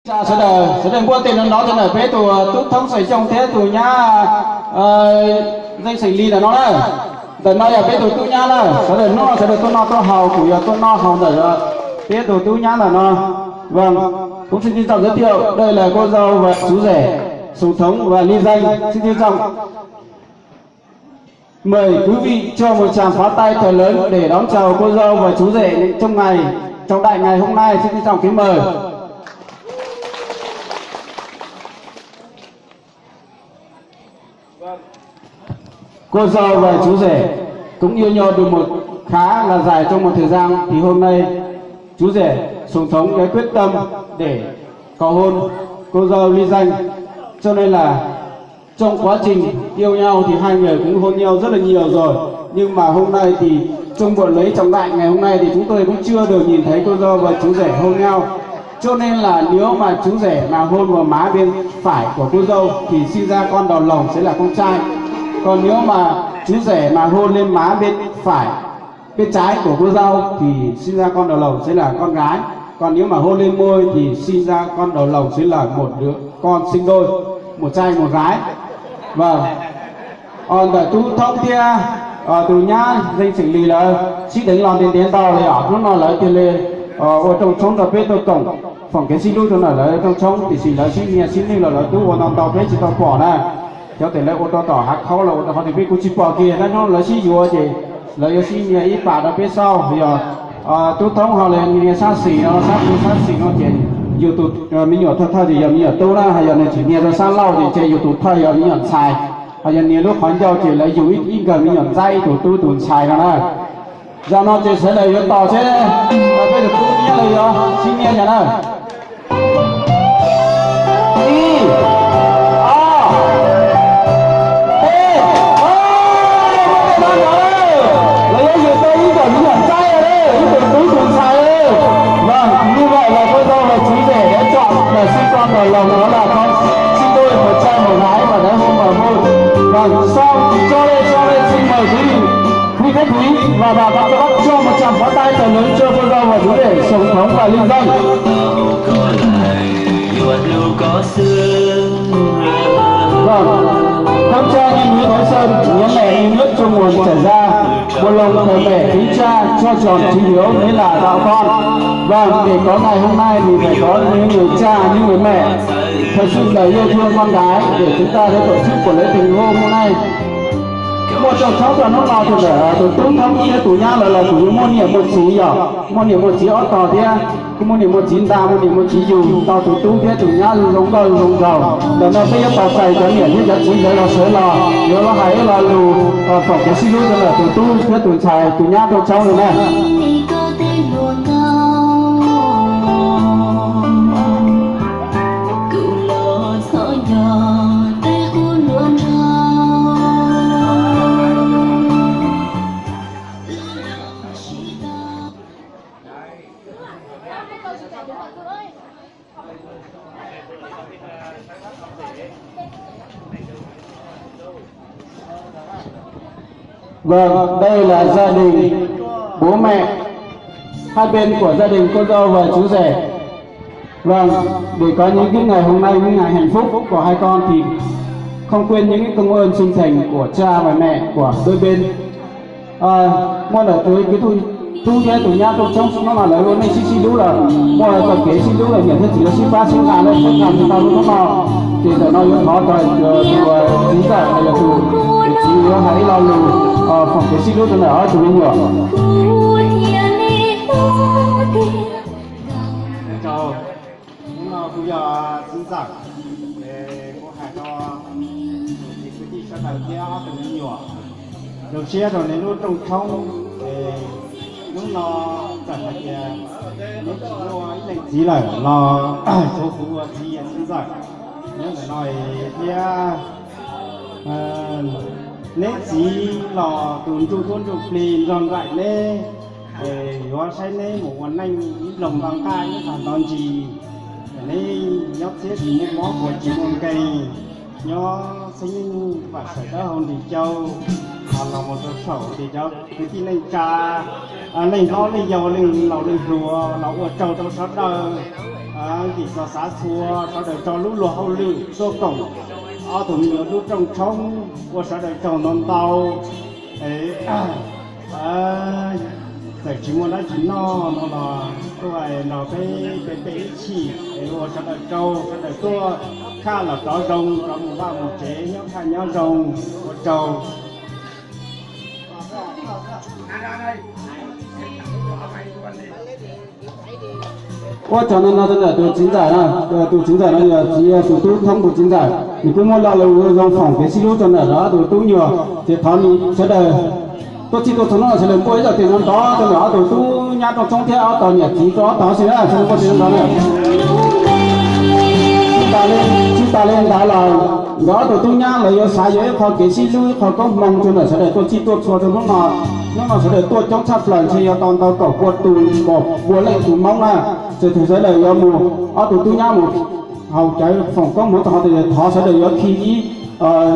Sawv daws, sawv daws npuaj tes nrov nrov rau ntawm peb tus tub Thoob Xeem Xyooj thiab tus nyab Zeej Xeem Lis ntawm no na. Ntawm no yog peb tus tub nyab na, sawv daws hnub no sawv daws tuaj noj tuaj haus, kuv yuav tuaj noj haus ntawm peb tus tub nyab ntawm no. Vâng, cũng xin trân trọng giới thiệu, đây là cô dâu và chú rể, Sùng Thống và Ly Danh. Xin trân trọng mời quý vị cho một tràng pháo tay thật lớn để đón chào cô dâu và chú rể trong ngày, trong đại ngày hôm nay. Xin trân trọng kính mời. Cô dâu và chú rể cũng yêu nhau được một khá là dài trong một thời gian, thì hôm nay chú rể Sùng Thống đã quyết tâm để cầu hôn cô dâu Ly Danh. Cho nên là trong quá trình yêu nhau thì hai người cũng hôn nhau rất là nhiều rồi. Nhưng mà hôm nay thì trong buổi lễ trọng đại ngày hôm nay thì chúng tôi cũng chưa được nhìn thấy cô dâu và chú rể hôn nhau. Cho nên là nếu mà chú rể mà hôn vào má bên phải của cô dâu thì sinh ra con đầu lòng sẽ là con trai. Còn nếu mà chú rể mà hôn lên má bên phải, bên trái của cô dâu thì sinh ra con đầu lòng sẽ là con gái. Còn nếu mà hôn lên môi thì sinh ra con đầu lòng sẽ là một đứa con sinh đôi, một trai một gái. Vâng. Ntawm tub Thoob thiab tus nyab Zeej Xeem Lis lawv sib deev los ntev ntev ntau lawm yom, hnub no lawv thiaj li ua rooj tshoob rau peb tuaj koom foom kev sib hlub rau ntawm lawv rooj tshoob, tiam sis lawv sib nyiag sib nwj los lawv twb ua ntau ntau peb tsis tau pom na. Xyov tes lawv ua rau tom hav khaub los ua rau qhov twg peb kuj tsis pom kiag, tab hnub lawv sib yuav ces lawv yuav sib nyiag ib pas rau peb xauj. Yog tub Thoob ho los nyiag sab xis no, sab tub sab xis no ces yus tus me nyuam thawj thawj ces yog me nyuam tub na, ho yog nws tseem nyiag rau sab laug ces ces yus tus thawj yog me nyuam ntxhais, ho yog nias lub qhov ncauj ces lawv yus ib nkawg me nyuam ntxaib ib tug tub tus ntxhais no na. Zaum no ces sawv daws yuav tos seb peb tus tub nyiab lawv yuav sib nyiag cas na. Ib, ob, peb, lawv yuav yus tau ib nkawm me nyuam ntxaib lawm, ib tug tub tus ntxhais lawm. Vâng, như vậy là cô dâu và chú rể đã chọn là sinh con đầu lòng đó là con sinh đôi một trai một gái và đã hôn vào môi. Vâng, sau cho đây, sau đây xin mời quý vị, quý khách quý và bà con các bác cho một tràng pháo tay thật lớn cho cô dâu và chú rể Sùng Thống và Ly Danh. Vâng, thắm cho như núi Thái Sơn, nhớ mẹ như nước trôi nguồn chảy ra, một lòng thờ mẹ kính cha, cho tròn trí hiếu mới là đạo con. Vâng, để có ngày hôm nay thì phải có những người cha, những người mẹ thật sự là yêu thương con cái để chúng ta sẽ tổ chức buổi lễ thành hôn hôm nay. Muaj rooj tshoob rau hnub no ces ntawm tus tub Thoob thiab tus nyab lawv los kuj yuav muaj niam muaj txiv yom, muaj niam muaj txiv ob tog thiab, kuj muaj niam muaj txiv nta, muaj niam muaj txiv yug, tau tus tub thiab tus nyab zoo nkauj zoo nraug. Ntawm no peb yuav tos txais cov niam thiab cov txiv ntawd los sawv los yuav los hais ib lo lus foom kev sib hlub rau ntawm tus tub thiab tus ntxhais tus nyab rooj tshoob no na. Vâng, đây là gia đình bố mẹ, hai bên của gia đình cô dâu và chú rể. Vâng, để có những cái ngày hôm nay, những ngày hạnh phúc của hai con thì không quên những cái công ơn sinh thành của cha và mẹ của đôi bên. Muaj ntawm tus tub thiab tus nyab rooj tshoob no mas lawv ua neej sib sib hlub lawm, muaj txoj kev sib hlub lawm, niam thiab txiv lawv sib pab sib nqa lawm, sib nqa mus tau lub hnub no. Ces ntawm no yuav thov tus txiv ntxawm los yog tus txiv yuav hais ib lo lus foom kev sib hlub rau ntawm ob tug me nyuam. Hnub no kuv yog txiv ntxawm, kuv hais rau kwv tij sawv daws thiab ob tug me nyuam, zoo siab rau nej lub rooj tshoob. Hnub no txawm hais tias neb tsis muaj ib leej txiv lawm los tsuav kuv ua txiv txiv ntxawm nyob ntawm no thiab. Neb txiv los tus ntsuj duab ntsuj plig nrog nraim neb, es yuav saib neb mus ua neej ib nploog nto nqaij ib qho nto ntsis. Neb nyob txhiab tsis muaj mob puas tsis muaj nkeeg, nyob xeeb vam sawm dawb hau nrim cau, los mus rau saum ces cov kwv tij neej tsa, neej hlob neej yau leej laus leej hluas los ua tsaug rau sawv daws. Ntim txog xav txhua sawv daws tso lub luag hauj lwm tuaj koom ob tug me nyuam lub rooj tshoob, ua sawv daws tsaug ntau ntau. Txawm tsis muaj dab tsi noj no los tuaj hais nrog peb pe pem ib chim es ua sawv daws tsaug, sawv daws tuaj khaj los rov zoo, rov mus vaj mus tsev nyob khaj nyob zoo. Ua tsaug. Ua tsaug no no rau ntawm tus txiv ntxawm no, tus txiv ntxawm no yog txiv tus tub thoob tus txiv ntxawm, nws kuj muaj lo lus zoo foom kev sib hlub rau ntawm ob tug tub nyuag, ces thov sawv daws tuaj txhij tuaj txhua hnub no sawv daws npuaj ib zaj tias no ntov rau ntawm ob tug tub nyab rooj tshoob thiab ob tog niam txiv rau ob tog xwb na, sawv daws npuaj tias no ntov na. Tsis tas li ntawd los nkawd ob tug tub nyab lawv yuav xav yuav ib qho kev sib hlub ib qho koob hmoov rau ntawm sawv daws tuaj txhij tuaj txhua rau hnub no. Hnub no sawv daws tuaj coob tshaj plaws ntshe yuav tau ntau kaum pua tus kaum pua leej tus Hmoob na. Txawm tias sawv daws yuav mus, ob tug tub nyab mus haus cawv foom koob hmoov tau qhov tias thov sawv daws yuav khi ib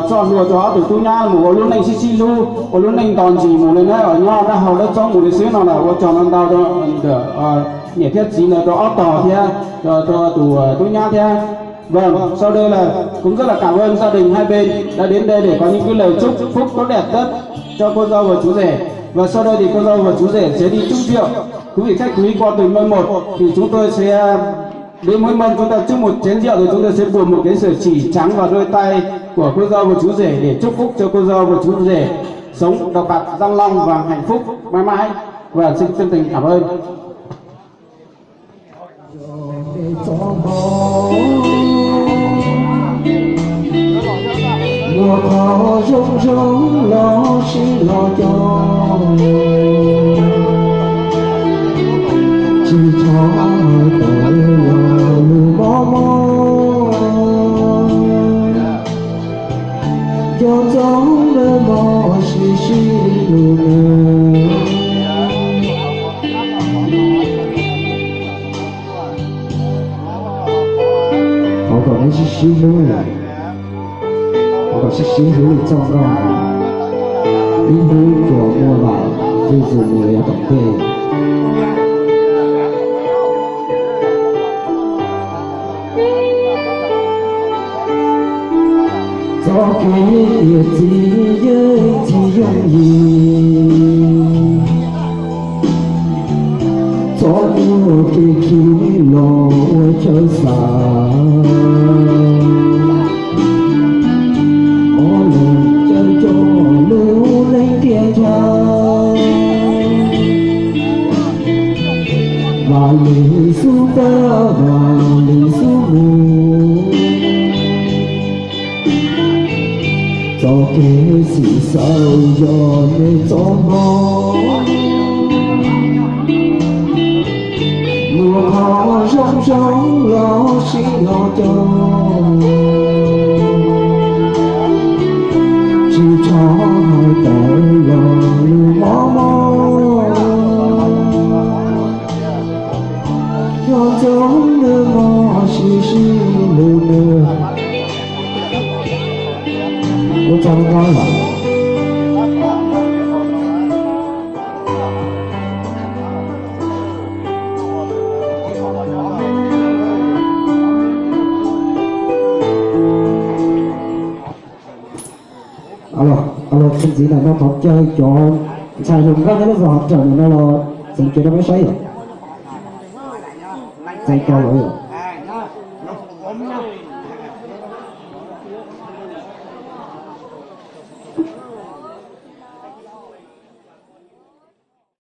txoj hlua rau ob tug tub nyab mus ua lub neej sib sib hlub, ua lub neej nto ntsis mus li na, nyob dab hau dab txoob mus li xwb no los ua tsaug ntau ntau rau niam thiab txiv ntawd rau ob tog thiab rau tus tub nyab thiab. Vâng, sau đây là cũng rất là cảm ơn gia đình hai bên đã đến đây để có những cái lời chúc phúc tốt đẹp nhất cho cô dâu và chú rể. Và sau đây thì cô dâu và chú rể sẽ đi chúc rượu. Quý vị khách quý qua từng nơi một thì chúng tôi sẽ đến mỗi mâm chúng ta chúc một chén rượu rồi chúng tôi sẽ buộc một cái sợi chỉ trắng vào đôi tay của cô dâu và chú rể để chúc phúc cho cô dou và chú rể sống độc bạc răng long và hạnh phúc mãi mãi. Và xin chân thành cảm ơn. Muaj qhov zoo zoo los sib los cog, tsis txhob hais tawm los lus mob mob. Nco ntsoov lawm mog, sib sib hlub nawb. Thov kom neb sib sib hlub, thov kom sib sib hlub li txoj nkauj, ib hnub tsuas muaj vam, ib hnub tsuas muaj yav tom ntej. Txoj kev niam txiv yeej tsis yooj yim, txoj kev khi los ua chaw xav. Ob leeg caij coj lub neej tiaj ntsha, vam li xub tawg vam li xub mus. Txoj kev xwm txheej yog nej txoj hmoo. Muaj qhov zoo zoo los sib los cog, tsis txhob hais tawm los lus mob mob. Nco ntsoov lawm mog, sib sib hlub nawb. Ua tsaug ntau lawm. Alo, alo, txuas ntxiv ntawm no thov caw cov ntxhais hluas nkauj nyob lub zos hauv rawm ntawm no los txeev kiag rau peb saib yom. Txeev kiag lawm yom.